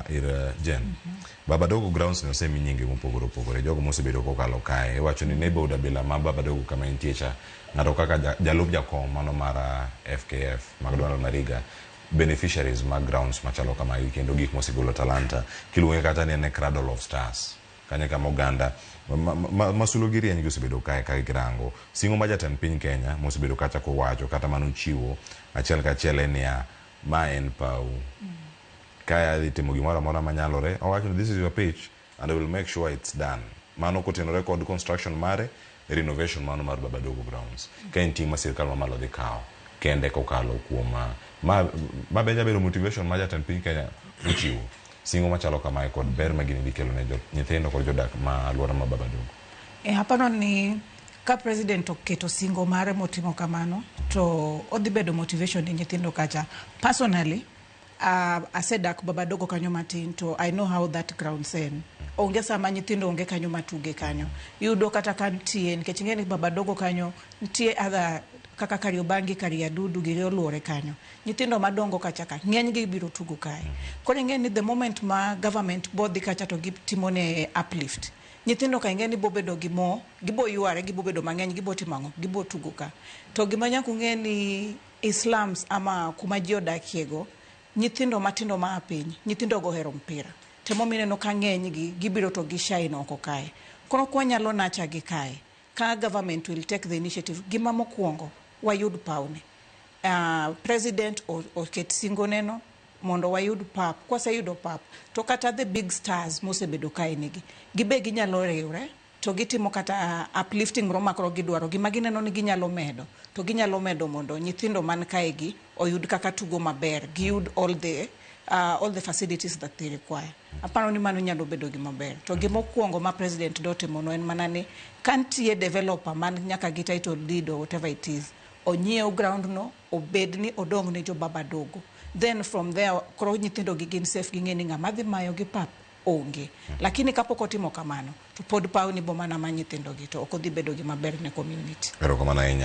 ir Jen. Baba Dogo grounds ni osemi nyinge mopogore opogore. Jogo mosebedo kokalo kae. Iwacho ni neighborhood abila ma Baba Dogo kama entie cha. Ng'ato kaka jalup jakom mano mar FKF, McDonald Mariga, beneficiaries mag grounds machalo kamagi kendo gik mosegolo talanta. Kiluonge kata ni en e cradle of stars. Kanyo kama oganda ma sulo gi rieny gi osebedo kae ka girango. Singo ma jatend piny Kenya mosebedo kacha kowacho kata manochiwo achiel kachiel en niya, ma en pau. Kae adhi timo gimoro amora manyalore. Owacho ni this is your pitch and I will make sure it's done. Mano kotenore kod construction mare, renovation mano mar Baba Dogo grounds. Ka en ting' ma sirkal mamalo dhi kawo kende kokalo kuom ma be nyabedo motivation ma jatend piny Kenya ochiwo. Singo machalo kamae kod ber ma gini dhi kelo ne nyithindo kod jodak ma alwora ma Baba Dogo. E, aparo ni ka president oketo singo mare motimo kamano to odhi bedo motivation ne nyithindo kacha. Personally, asedak Babadogo kanyo matin to I know how that grounds en. Onge sama nyithindo onge kanyo matuge kanyo. Iyudo kata ka nitie, nikech ing'e ni Babadogo kanyo nitie other kaka Kariobangi, Kariadudu giri oluore kanyo. Nyithindo madongo kacha ka ng'eny gi biro tugo kae. Koro ing'e ni the moment ma government bodhi kacha to gitimo ne uplift. Nyithindo ka ing'e ni bobedo gi mo, gibo yware, gibo bedo mang'eny, gibo timo ang'o, gibo tugo ka. To gima nyaka ung'e ni i slums ama kuma ji odakie go, nyithindo matindo maa piny, nyithindo go ohero mpira. Temomiyo ineno ka ng'eny gi gibiro to gi shine oko kae. Koro kwanyalo nurture gi kae, ka government will take the initiative, gima mokwongo wayud pawni. President oket singo neno mondo wayud pap. Kwaseyudo pap, to kata the big stars mosebedo kae nigi, gibe ginyalo riwre to gitimo kata uplifting moro makoro gidwaro gima gineno ni ginyalo medo to ginyalo medo mondo nyithindo man kae gi oyud kaka tugo maber, giyud all the facilities that they require. Aparo ni mano nyalo bedo gima ber. To gimokwongo ma president do timo no en mana ni ka nitie developer man nyaka gi title deed or whatever it is, onyiew ground no, obed ni odong' ne jo Baba Dogo. Then from there koro nyithindo gi gin safe, ging'e ni ng'ama dhi mayo gi pap onge. Lakini kapok otimo kamano to pod paw ni bo mana ma nyithindo gi to ok odhi bedo gima ber ne community. Erokamano ahinya.